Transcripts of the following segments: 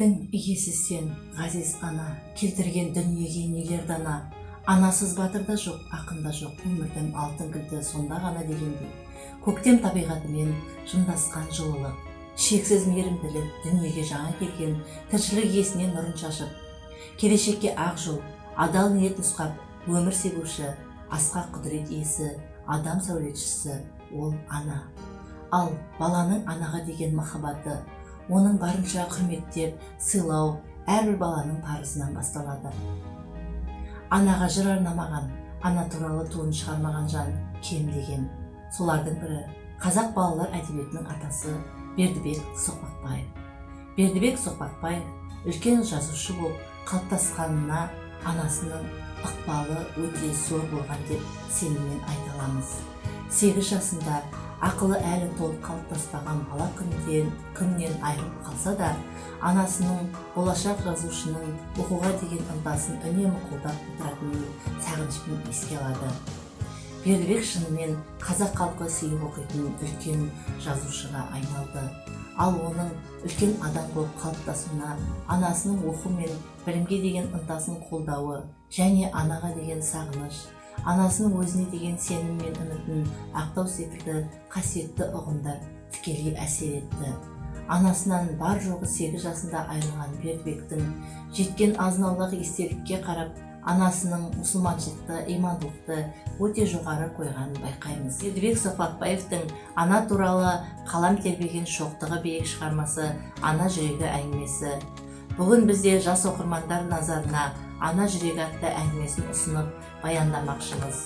Өмірдің иесі сен, ғазиз ана, келтірген дүниеге нелер дана. Анасыз батыр да жоқ, ақын да жоқ, өмірдің алтын кілті сонда ғана дегендей. Көктем табиғатымен жымдасқан жылылық, шексіз мейірімділік, дүниеге жаңа келген тіршілік иесіне нұрын шашып, келешекке ақ жол, адал ниет нұсқап, өмір себуші, асқақ құдірет иесі, адам сәулетшісі ол ана. Ал баланың анаға деген махаббаты, оның барынша құрметтеп, сыйлау әрбір баланың парызынан басталады. Анаға жыр арнамаған, ана туралы туын шығармаған жан кем деген. Солардың бірі қазақ балалар әдебиетінің атасы Бердібек Соқпақбаев. Бердібек Соқпақбаев үлкен жазушы болып қалыптасқанына анасының ықпалы өте зор болған деп сеніммен айта аламыз. 8 жасында ақылы әлі толық қалыптаспаған бала күннен айырылып қалса да, анасының болашақ жазушының оқуға деген ынтасын үнемі қолдап отыратынын сағынышпен еске алады. Бердібек шынымен қазақ халқы сүйіп оқитын үлкен жазушыға айналды. Ал оның үлкен адам болып қалыптасуына анасының оқу мен білімге деген ынтасын қолдауы және анаға деген сағыныш, анасының өзіне деген сенім мен үмітін ақтау секілді қасиетті ұғымдар тікелей әсер етті. Анасынан бар жоғы 8 жасында айырылған Бердібектің жеткен азын-аулақ естелікке қарап, анасының мұсылманшылықты, имандылықты өте жоғары қойғанын байқаймыз. Бердібек Соқпақбаевтың ана туралы қалам тербеген шоқтығы биік шығармасы «Ана жүрегі» әңгімесі. Бүгін бізде жас оқырмандар назарына «Ана жүрегі» атты әңгімесін ұсынып баяндамақшымыз.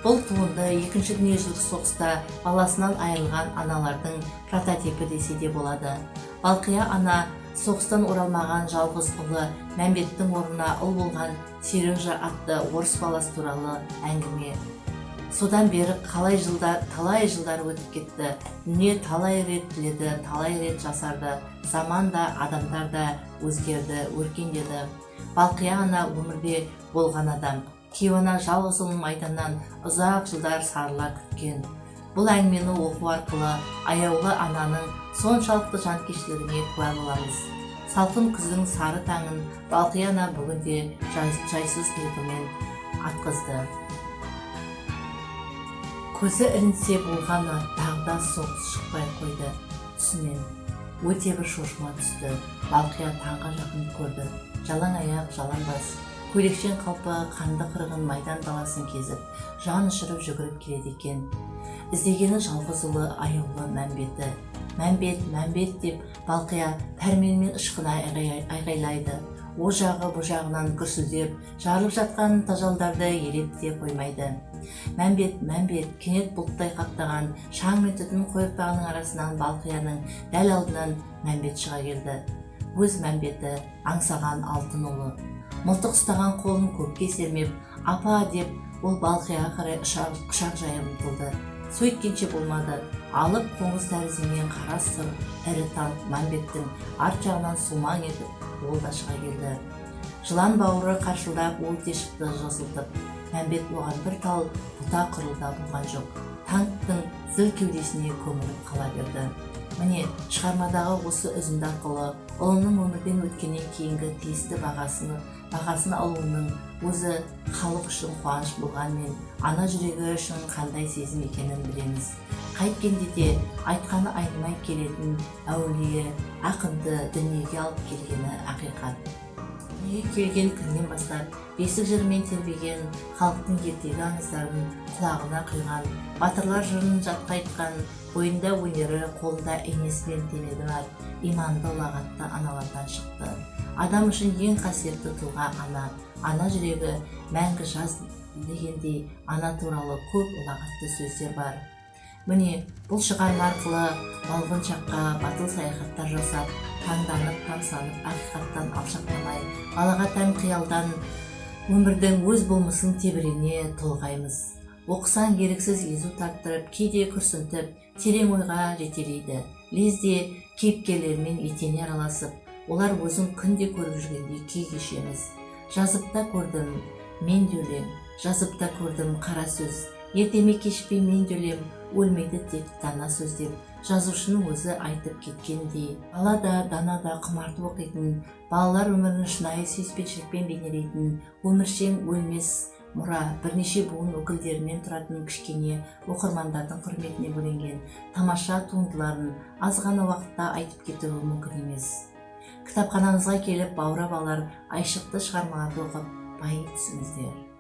Бұл туынды екінші дүниежүзілік соғыста баласынан айырылған аналардың прототипі десе де болады. Балқия ана соғыстан оралмаған жалғыз ұлы Мәмбеттің орнына ұл болған Сережа атты орыс баласы туралы әңгіме. Содан бері қалай жылдар, талай жылдар өтіп кетті. Дүние талай рет түледі, талай рет жасарды. Заман да, адамдар да өзгерді, өркендеді. Балқия ана өмірде болған адам. Кейуана жалғыз ұлын майданнан ұзақ жылдар сарыла күткен. Бұл әңгімені оқу арқылы аяулы ананың соншалықты жанкештілігіне куә боламыз. Салқын күздің сары таңын Балқия ана бүгінде жайсыз ұйқымен атқызды. Көзі ілінсе болғаны, тағы да соғыс шықпай қойды түсінен. Өте бір шошыма түсті. Балқия таңға жақын көрді. Жалаң аяқ, жалаң бас, көйлекшең қалпы қанды қырғын майдан даласын кезіп, жан ұшырып жүгіріп келеді екен. Іздегені жалғыз ұлы, аяулы Мәмбеті. «Мәмбет, Мәмбет!» деп Балқия пәрменмен ышқына айғайлайды. О жағы, бұ жағынан гүрсілдеп жарылып жатқан тажалдарды елеп те қоймайды. «Мәмбет, Мәмбет!» Кенет бұлттай қаптаған шаң мен түтін қойыртпағының арасынан Балқияның дәл алдынан Мәмбет шыға келді. Өз Мәмбеті, аңсаған алтын ұлы. Мылтық ұстаған қолын көкке сермеп, «Апа!» деп ол Балқияға қарай құшақ жая ұмтылды. Сөйткенше болмады, алып қоңыз тәрізденген қара сұр ірі танк Мәмбеттің арт жағынан сумаң етіп ол да шыға келді. Жылан бауыры қаршылдап өте шықты жосылтып. Мәмбет оған бір тал бұта құрылда болған жоқ. Танктың зіл кеудесіне көміліп қала берді. Міне, шығармадағы осы үзінді арқылы ұлының өмірден өткеннен кейінгі тиісті бағасын алуының өзі халық үшін қуаныш болғанмен, ана жүрегі үшін қандай сезім екенін білеміз. Қайткенде де айтқаны айнымай келетін әулие ақынды дүниеге алып келгені ақиқат. Дүниеге келген күннен бастап бесік жырымен тербеген, халықтың ертегі аңыздарын құлағына құйған, батырлар жырын жатқа айтқан, бойында өнері, қолында инесі мен темірі бар иманды, ұлағатты аналардан шықты. Адам үшін ең қасиетті тұлға ана. Ана жүрегі мәңгі жаз дегендей, ана туралы көп ұлағатты сөздер бар. Міне, бұл шығарма арқылы балғын шаққа батыл саяхаттар жасап, таңданып, тамсанып, ақиқаттан алшақтамай, балаға тән қиялдан өмірдің өз болмысын тебірене толғаймыз. Оқысаң, еріксіз езу тарттырып, кейде күрсінтіп, терең ойға жетелейді. Лезде кейіпкерлермен етене араласып, олар өзін күнде көріп жүргендей күй кешеміз. Жазып та көрдім мен де өлең, жазып та көрдім қара сөз, ерте ме, кеш пе, мен де өлем, өлмейді тек дана сөз деп Жазушының өзі айтып кеткендей, бала да, дана да құмартып оқитын, балалар өмірін шынайы сүйіспеншілікпен бейнелейтін өміршең өлмес мұра, бірнеше буын өкілдерінен тұратын кішкене оқырмандардың құрметіне бөленген тамаша туындыларын аз ғана уақытта айтып кетуі мүмкін емес. Кітапханамызға келіп, баурап алар айшықты шығармаларды оқып, байи түсіңіздер.